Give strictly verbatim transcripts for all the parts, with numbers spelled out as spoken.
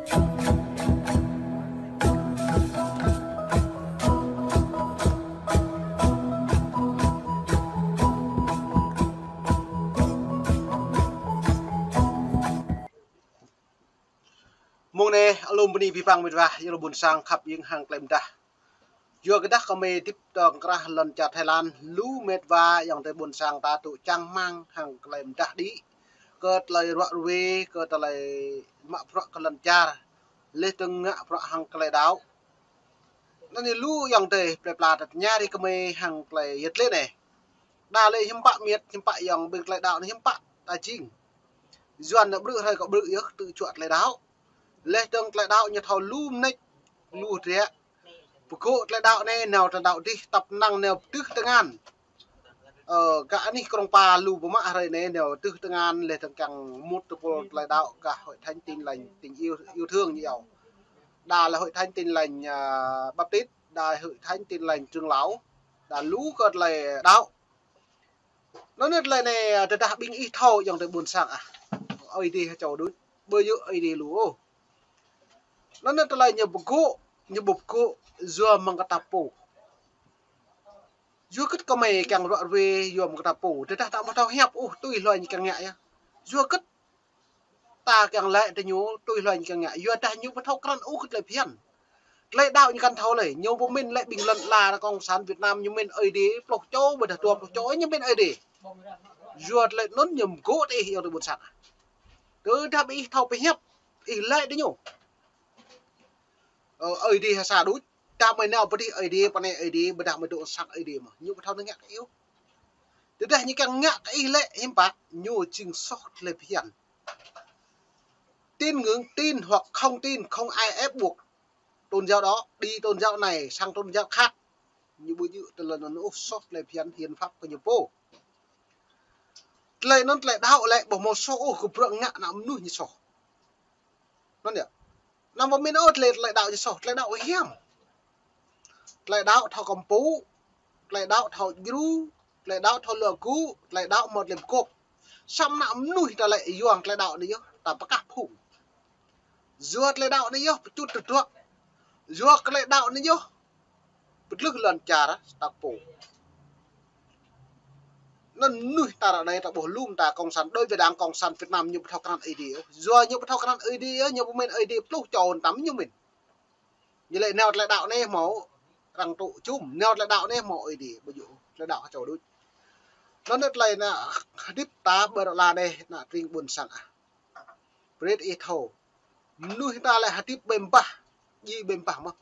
Mông anai, alum bơni abih bang mĕt wa, yua lu ƀuôn sang khăp jing hăng tơlơi pơdah. Yua kơ dah kơmơi hơdip tơ̆ng krah lŏn čar Thái Lan, lu mĕt wa ayŏng adơi ƀuôn sang ta tŭ čang rơmang hăng tơlơi pơdah đĭ. Kơ tơlơi ruă ruê, kơ tơlơi mă bruă kơ lŏn čar. Laih dơ̆ng ngă bruă hăng tơlơi đaŏ. Anŭn yơh lu ayŏng adơi plơi pla ta tơña rai kơmơi hăng tơlơi yơh tơlơi anai. Đa lĕ hiư̆m pă mĕt, hiư̆m pă ayŏng ƀing tơlơi đaŏ anai hiư̆m pă ta jing. Yuan anŭn ƀrư̆ hrơi kơ ƀrư̆ yơh tŭ čuă tơlơi đaŏ. Laih dơ̆ng tơlơi đaŏ ñu thâo lu mơneč, lu hơdră. Pơgô̆ tơlơi đaŏ anai, nao tơlơi đaŏ dih, tăp năng nao tưh tơngan. Ơ, gah anih krong pa lu pơmă hrơi anai, nao tưh tơngan, laih dơ̆ng kiăng mŭt tơpul tơlơi đaŏ, gah Hội Thánh Tin Lành, Tình Yêu, Yêu Thương ñu iâu. Đa lĕ Hội Thánh Tin Lành, à, Baptist, đa Hội Thánh Tin Lành Trưởng Lão, đa lu kơ tơlơi đaŏ. Anŭn tơlơi anai, tơdah ƀing ih thâo ayŏng adơi ƀuôn sang ah. Ơi Adai hơčâo đôč, ƀu djơ̆ Ơi Adai lu ôh. Anŭn tơlơi ñu pơgô̆, ñu ƀu pơgô̆, yua mơ̆ng kơ ta pô. Yua kơ kơmơi kiăng ruă ruê, yua mơ̆ng kơ ta pô. Tơdah ta ƀu thâo hiăp ôh, tui hloi ñu kiăng ngă yơh. Yua kơ ta kiăng laĭ tơ ñu, tui hloi ñu kiăng ngă. Yua dah ñu ƀu thâo krăn ôh kơ tơlơi phiăn. Tơlơi đaŏ ñu kăn thâo lơi, ñu pơmĭn lĕ ƀing lŏn ala Cộng sản Việt Nam ñu mĭn Ơi Adai, pluh čô, ƀôdah dua pluh čô, ñu mĭn Ơi Adai. Yua tơlơi anŭn ñu pơgô̆ tơ ih ayŏng adơi ƀuôn sang. Tơdah ƀing ih thâo pơhiăp, ih laĭ tơ ñu. Ơ, Ơi Adai ha sa đôč, ta mơi nao pơ dih Ơi Adai, pơ anai Ơi Adai, ƀôdah mơi dŏ sang Ơi Adai mơ̆n. Ñu ƀu thâo nao ngă kơ ih ôh. Tơdah ñu kiăng ngă kơ ih lĕ hiư̆m pă, ñu jing soh tơlơi phiăn. Tin ngưỡng, tin hoặc không tin, không ai ép buộc tôn giáo đó, đi tôn giáo này sang tôn giáo khác. Ñu ƀu djơ̆ tơlơi anŭn ôh, soh tơlơi phiăn hiến pháp kơ ñu pô. Tơlơi anŭn tơlơi đaŏ lĕ ƀu hmâo soh ôh, kơ bruă ngă ană mơnuih ñu soh. Anŭn yơh. Anăm pơmĭn ôh tơlơi, tơlơi đaŏ ñu soh, tơlơi đaŏ hiam. Tơlơi đaŏ thâo kơmpŭ, tơlơi đaŏ thâo djru, tơlơi đaŏ thâo luă gŭ, tơlơi đaŏ hmâo tơlơi pơgop. Samơ̆ ană mơnuih ta lĕ yua tơlơi đaŏ anai yơh, ta pơkah phung. Yua tơlơi đaŏ anai yơh, pơčŭt tơdruă. Yua tơlơi đaŏ anai yơh, pơtlưh lŏn čar ta pô. Anŭn mơnuih ta ră anai ta ƀuh lŏm ta Cộng sản, đối với Đảng Cộng sản Việt Nam ñu ƀu thâo krăn Ơi Adai. Yua ñu ƀu thâo krăn Ơi Adai, ñu pơmĭn Ơi Adai pluh čô tam ñu mĭn. Ñu lĕ nao tơlơi đaŏ anai hmâo arăng tŭ čum, nao tơlơi đaŏ anai hmâo Ơi Adai, ƀu djơ̆ tơlơi đaŏ hơčâo đôč. Anŭn tơlơi ană hơdip ta ƀơi ră anai, ană tring ƀuôn sang ah. Brơi ih thâo. Mơnuih ta lĕ hơdip ƀơi ƀah, djai ƀơi ƀah mơ̆n.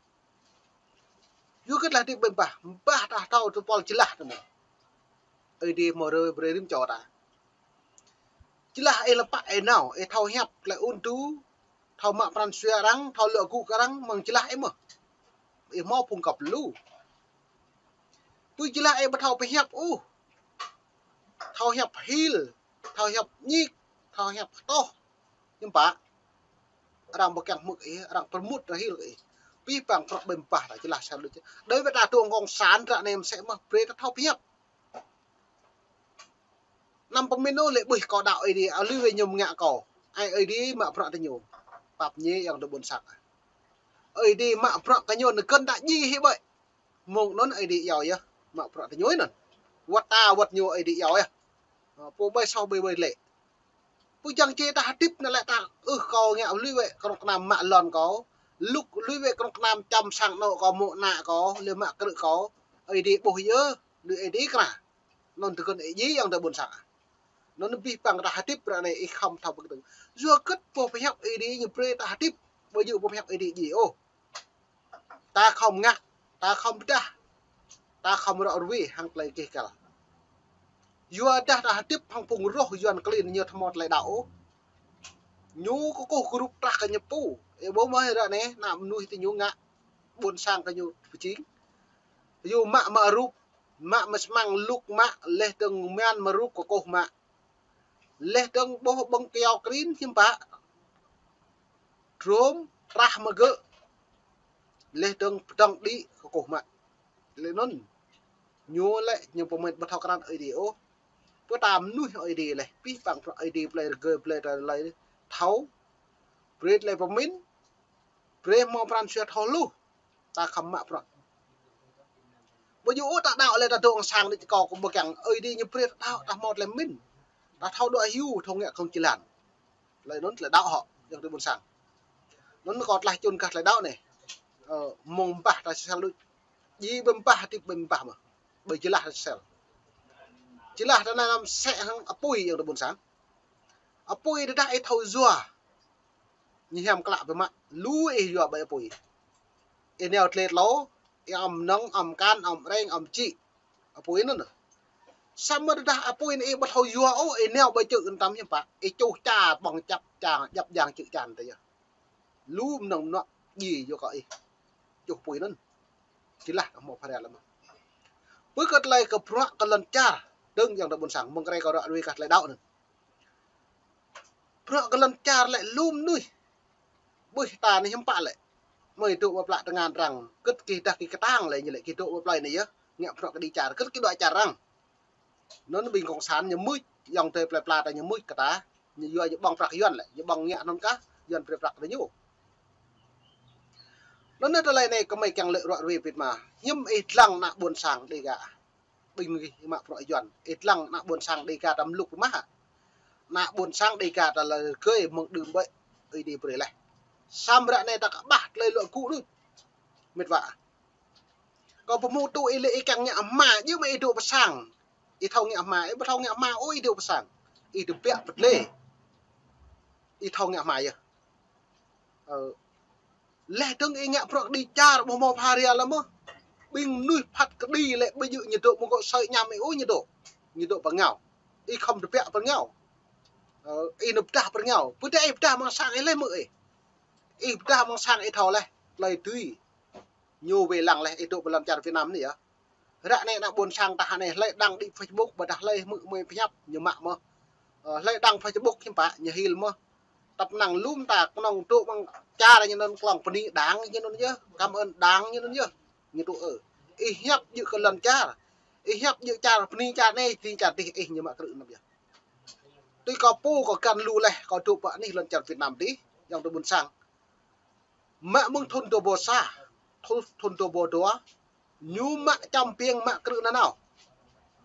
Yua kơ tơlơi hơdip ƀơi ƀah, ƀah ta thâo tơpul jơlah tơ mơ̆n. Ơi Adai hmâo brơi, brơi rĭm čô ta. Jơlah ih lơpă ih nao, ih thâo hiăp tơlơi ung tŭ, thâo mă pran jua arăng, thâo luă gŭ kơ arăng, mơ̆ng jơlah ih mơ̆n. Ih hmâo phung găp lu. Tui jơlah ih ƀu thâo pơhiăp ôh. Thâo hiăp hil, thâo hiăp ñik, thâo hiăp hơtoh. Hiư̆m pă. Arăng ƀu kiăng hmư̆ ih, arăng pơrmut rơhil ih. Abih bang prăk ƀơi ƀah ta jơlah sa lu. Đối với ta tơ̆ng Cộng sản ră anai mơsĕ mơ̆n, brơi ta thâo pơhiăp. Anăm pơmĭn ôh lĕ ƀuh kâo đaŏ Ơi Adai, lui với ñu ngă kâo. Ai Ơi Adai mă bruă tơ ñu. Pap ñe ayŏng adơi ƀuôn sang. Ơi Adai mă bruă kơ ñu nơkơn ta djai hĭ ƀơi. Mơ̆ng anŭn Ơi Adai iâu yơh, mă bruă tơ ñu anŭn. Wơ̆t ta, wơ̆t ñu Ơi Adai iâu yơh. Ơ, pô ƀai soh ƀai ƀai lĕ. Pô jăng čê ta hơdip anŭn lĕ ta, ưh, kâo ngă lui wĕ kơnơ̆ng kơnam mă lŏn kâo. Lŭk lui wĕ kơnơ̆ng kơnam čăm sang anŏ kâo, mŏ ană kâo, lĕ mă krư̆ kâo. Ơi Adai ƀuh yơh, lui Ơi Adai krăn. Anŭn tơkơn ih djai ayŏng adơi ƀuôn sang. Anŭn abih bang ta hơdip ră anai ih khŏm thâo pơkơdơ̆ng. Yua kơ pô pơhiăp Ơi Adai ñu brơi ta hơdip, ƀu djơ̆ pô pơhiăp Ơi Adai djai ôh. Ta khŏm ngă, ta khŏm pơdah, ta khŏm ruă ruê hăng tơlơi keh kăl. Yua dah ta hơdip hăng phung roh Yuan klin ñu ƀu hmâo tơlơi đaŏ ôh. Ñu kơkuh kơrup trah kơ ñu pô. Ih ƀuh mơ̆ ră anai, ană mơnuih tơ ñu ngă ƀuôn sang kơ ñu pơjing. Yua mă mă rup, mă mă sơmăng lŭk mă, laih dơ̆ng mơ̆n mă rup kơkuh mă. Laih dơ̆ng ƀuh ƀơ̆ng kyâo krin hiư̆m pă. Trôm, trah mơ̆ gơ̆. Laih dơ̆ng pơdơ̆ng đĭ kơkuh mă. Lĕ anŭn. Ñu lĕ ñu pơmĭn ƀu thâo krăn Ơi Adai ôh. Pơtăm mơnuih Ơi Adai lĕ. Abih bang bruă Ơi Adai plơi rơgơi plơi tơlơi thâo. Brơi tơlơi pơmĭn. Brơi hmâo pran jua thâo hluh, ta khŏm mă bruă. Ƀu djơ̆ ôh ta đaŏ lĕ ta dŏ hăng sang đôč kâo kơ ƀu kiăng, Ơi Adai ñu brơi ta đaŏ, ta hmâo tơlơi pơmĭn. Ta thâo đuaĭ hyu, thâo ngă kông jơlan. Tơlơi anŭn tơlơi đaŏ hŏ, ayŏng adơi ƀôn sang. Anŭn kâo tơlơi čun kah tơlơi đaŏ anai. Ơ, mơ̆ng bah ta sel đôč. Djai ƀơi bah, hơdip ƀơi bah mơ̆n. Ƀơi jơlah ta sel. Jơlah ta anai lăm sĕ hăng apui ayŏng adơi ƀôn sang. Apui tơdah ih thâo yua. Ñu hiam klă biă mă, lu ih yua ƀơi apui. Ih nao tơlơi tlâo, ih ăm nong, ăm kan, ăm reng, ăm čĭ. Apui anŭn. Samơ̆ tơdah apui anŭn ih ƀu thâo yua ôh, ih nao ƀơi čư̆ anŭn tam hiư̆m pă, ih čuh ča ƀơ̆ng čăp ča, djăp jang čư̆ čan tơ yơh. Lu mơnơ̆ng mơnuă djai yua kơ ih. Čuh apui anŭn. Jơlah ta hmâo phara lăm. Pơ kơ tơlơi kơ bruă kơ lŏn čar, dơ̆ng ayŏng adơi ƀôn sang, mơ̆ng krơi kâo ră ruai kah tơlơi đaŏ anŭn. Bruă kơ lŏn čar lĕ lu mơnuih. Ƀuh ta anai hiư̆m pă lĕ. Mơi dŏ ƀơi plă tơngan arăng, kơ̆t kih dah kih kơtang lĕ ñu lĕ kih dŏ ƀơi plơi anai yơh. Ngă bruă kơđi čar, kơ̆t kih đuaĭ čar arăng. Anŭn ƀing kông sản ñu mưč, ayŏng adơi plơi pla ta ñu mưč kơ ta. Ñu yua ñu ƀơ̆ng prăk Yuan lĕ, ñu ƀơ̆ng ngă anŭn kah, Yuan brơi prăk kơ ñu. Anŭn tơlơi anai kơ mơi kiăng lĕ ră ruai pĭt mă. Hiư̆m ih lăng ană ƀôn sang Dega. Ƀing gih mă bruă Yuan. Ih lăng ană ƀôn sang Dega ta mlŭk mah. Ană ƀôn sang Dega ta lĕ rơgơi mơ̆ng đưm ƀơi Ơi Adai brơi laih. Samơ̆ ră anai ta kơƀah tơlơi luă gŭ đôč. Mĕt wa. Kâo pơhmutu ih lĕ ih kiăng ngă hma, djơ̆ mơ̆ ih dŏ pơ sang. Ih thâo ngă hma, ih ƀu thâo ngă hma ôh ih dŏ pơ sang. Ih tơbiă pơdlê. Ih thâo ngă hma yơh. Ơ, laih dơ̆ng ih ngă bruă kơđi čar ƀu hmâo phara lăm mơ̆. Ƀing mơnuih phat kơđi lĕ ƀu djơ̆ ñu dŏ mơ̆ng gŏ sơi añăm ih ôh ñu dŏ. Ñu dŏ pơ rơngiao. Ih khŏm tơbiă pơ rơngiao. Ơ, ih nao pơdah pơ rơngiao. Pơdah ih pơdah amăng sang ih laih hmư̆ ih. Ih pơdah amăng sang ih thâo laih. Tơlơi tui. Ñu wai lăng laih ih dŏ pơ lŏn čar Việt Nam anai yơh. Ră anai ană ƀôn sang ta anai hlơi đăng đĭ Facebook, ƀôdah hlơi hmư̆ mơi pơhiăp ñu mă mơ̆n. Ơ, hlơi đăng Facebook hiư̆m pă ñu hil mơ̆n. Tơpă năng lŏm ta kơnơ̆ng dŏ amăng čar ñu anŭn klŏng bơni Đảng ñu anŭn yơh, cảm ơn Đảng ñu anŭn yơh. Ñu dŏ ơ. Ih hiăp djơ̆ kơ lŏn čar. Ih hiăp djơ̆ čar bơni čar anai, bơni čar adih ih ñu mă krư̆ anŭn yơh. Tui kâo pô kâo găn lu laih, kâo dŏ pơ anih lŏn čar Việt Nam adih, ayŏng adơi ƀôn sang. Mă mơ̆ng thŭn dua ƀâo sa, thŭn, thŭn dua ƀâo dua, ñu mă čăm piêng mă krư̆ nanao.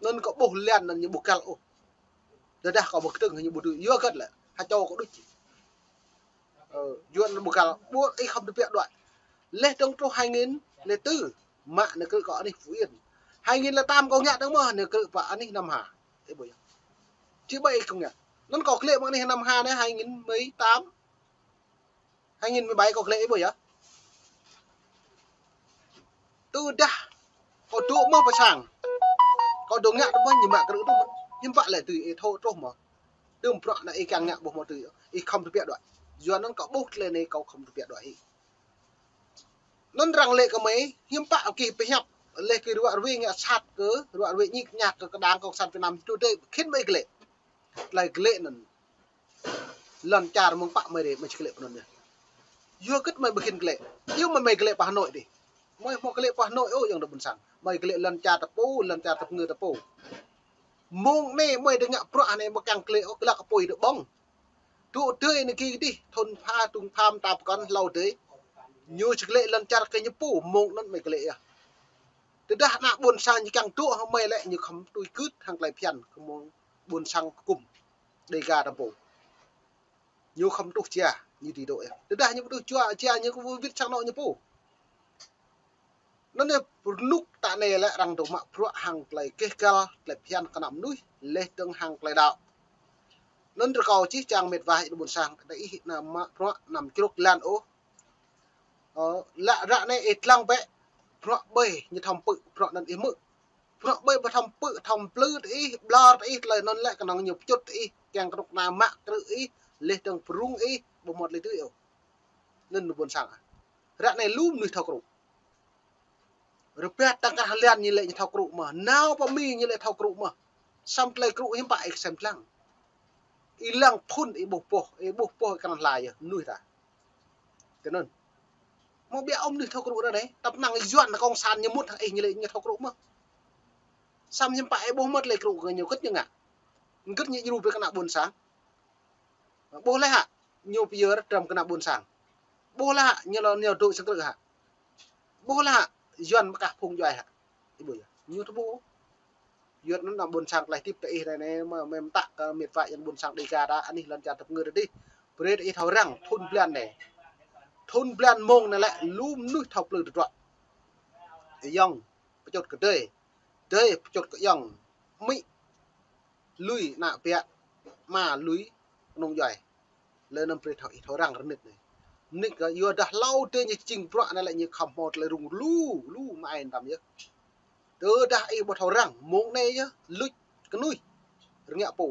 Anŭn kâo ƀuh lian anŭn ñu ƀu găl ôh. Tơdah kâo ƀu kơtơ̆ng ñu ƀu dưi, yua hơget lĕ, ha čô kâo đôč. Ơ, yua anŭn ƀu găl, ƀu ih khŏm tơbiă đuaĭ. Laih dơ̆ng truh hai nghìn lẻ tư, mă nao krư̆ kơ anih Phú Yên. Hai nghìn lẻ tám kâo ngă dơ̆ng mơ̆n, nao krư̆ pơ anih Nam Hà. Ih ƀuh yơh. Či ƀai ih kâo ngă. Anŭn kâo glaĭ mơ̆ng anih Nam Hà anai hai nghìn mười tám. Hai nghìn mười bảy kâo glaĭ ih ƀuh yơh. Tơdah kâo dŏ mơ̆n pơ sang. Kâo dŏ ngă tơ mơ̆n ñu mă krư̆ tơ mơ̆n. Hiư̆m pă lĕ tui ih thâo truh mơ̆n. Tơm bruă anai ih kiăng ngă ƀu hmâo tui. Ih khŏm tơbiă đuaĭ. Yua anŭn kâo ƀuh tơlơi anai kâo khŏm tơbiă đuaĭ hĭ. Anŭn arăng laĭ kơ mơi, hiư̆m pă kih pơhiăp. Laih kih ră ruai ngă sat kơ, ră ruai ñik ñak kơ, kơ Đảng Cộng sản Việt Nam tui tui khĭn mơi glaĭ. Tơlơi glaĭ anŭn. Lŏn čar mơ̆ng pă mơi rai, mơi či glaĭ pơ anŭn yơh. Yua hơget mơi ƀu khĭn glaĭ. Yua mơi, mơi glaĭ pơ Hà Nội adih. Mơi hmâo glaĭ pơ Hà Nội ôh ayŏng adơi ƀôn sang. Mơi glaĭ lŏn čar ta pô, lŏn čar ta pơngư ta pô. Mơ̆ng anai mơi dŏ ngă bruă anai mơi kiăng glaĭ ôh, glăk apui dŏ ƀơ̆ng. Dŏ adơi anai gih adih, thŭn pha, thŭn pham ta pơkŏn hlâo adơi. Ñu či glaĭ lŏn čar kơ ñu pô, mơ̆ng anŭn mơi glaĭ yơh. Tơdah ană ƀôn sang ñu kiăng dŏ hăng mơi lĕ ñu khŏm tui gưt hăng tơlơi phiăn kơ mơ̆ng ƀôn sang kơ kŭm. Dega ta pô. Ñu khŏm tuh jia, ñu dưi dŏ yơh. Tơdah ñu ƀu tuh jua, jia ñu kơ wĭt sang anŏ ñu pô. Anŭn yơh rơnŭk ta anai lĕ arăng dŏ mă bruă hăng tơlơi gêh găl, tơlơi phiăn kơ ană mơnuih, laih dơ̆ng hăng tơlơi đaŏ. Anŭn rơkâo čih čang mĕt wa ih ƀôn sang, tơdah ih anăm mă bruă anăm čruk lan ôh. Ơ, lă ră anai ih lăng bĕ, bruă ƀơi ñu thâo pơ̆, bruă anŭn ih hmư̆. Bruă ƀơi ƀu thâo pơ̆, thâo plư tơ ih, ƀlŏr tơ ih, tơlơi anŭn lĕ kơnơ̆ng ñu pơčut tơ ih, kiăng kơnuk kơna mă krư̆ ih, laih dơ̆ng prung ih, ƀu hmâo tơlơi tui ôh. Anŭn ƀôn sang. Ră anai lu mơnuih thâo krư̆. Rơbat tơkrah lian ñu lĕ ñu thâo krư̆ mơ̆n. Nao pơ Mi ñu lĕ thâo krư̆ mơ̆n. Samơ̆ tơlơi krư̆ hiư̆m pă ih sem lăng. Ih lăng phŭn ih ƀuh boh, ih ƀuh boh ih kơnang hla yơh, mơnuih ta. Tui anŭn. Mơ̆ biă ôh mơnuih thâo krư̆ ră anai, tơpă năng Yuan kông sản ñu mŭt hăng ih ñu lĕ ñu thâo krư̆ mơ̆n. Samơ̆ hiư̆m pă ih ƀuh mơ̆n tơlơi krư̆ kơ ñu hơget ñu ngă. Hơget ñu djru brơi kơ ană ƀôn sang. Ƀuh laih hă, ñu pơyơr tơm kơ ană ƀôn sang. Ƀuh lah, ñu lŏ ñu dŏ sang krư̆ hă. Ƀuh lah, Yuan mơkah phung djuai hă. Ih ƀuh yơh. Ñu tơƀuh. Yuan anŭn ană ƀôn sang tơlơi tip tơ ih anai anai, mơ̆ mĕm tă kơ mĕt wa yang ƀôn sang Dega ta, anih lŏn čar tơpơngư ta dih. Brơi tơ ih thâo răng, thŭn blan anai. Thŭn blan mông anai lĕ, lu mơnuih thâo plư tơdruă. Ayŏng, pơčut kơ adơi. Adơi, pơčut kơ ayŏng. Amĭ, lui ană biă, ama lui kơnung djuai. Lĕ anŭn brơi thâo ih thâo răng rơnit anai. Rơnit kơ yua dah hlâo adơi ñu jing bruă anai lĕ ñu khŏm hmâo tơlơi rŭng lu, lu mă ai tam yơh. Tơdah ih ƀu thâo răng, mông anai yơh, luč kơnuih, rơngiă pô.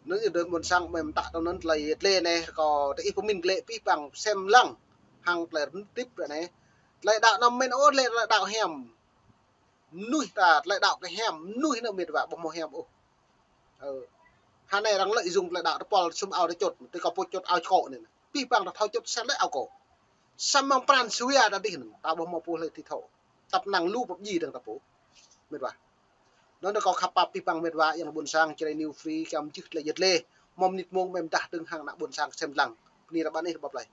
Anŭn yơh adơi ƀôn sang mĕm tă tơ anŭn tơlơi yet lĕ anai, kâo tơ ih pơmĭn glĕ pih păng sem lăng, hăng tơlơi rơnit tip anai. Tơlơi đaŏ anăm mĕn ôh, tơlơi đaŏ hiam. Mơnuih ta tơlơi đaŏ kơ hiam, mơnuih anŭn mĕt wa ƀu hmâo hiam ôh. Ơ. Hơnai arăng lĕ ih jung tơlơi đaŏ tơpul sum ao tơčut, tơ kâo pô čut ao čkŏ anai. Pih păng ta thâo čut sen lĕ ao kâo. Samơ̆ pran sua ta dih anŭn, ta ƀu hmâo pô hlơi ti thâo. Tăp năng lu pơp ji dơ̆ng ta pô. Mĕt wa. Anŭn kâo khăp pap pih păng mĕt wa yang ƀôn sang Jrai New Free, kiăng jih tơlơi yet lĕ. Mơ̆ mơnit mông mĕm dah dơ̆ng hăng ană ƀôn sang sem lăng. Bơni rơbat ih rơbat plơi.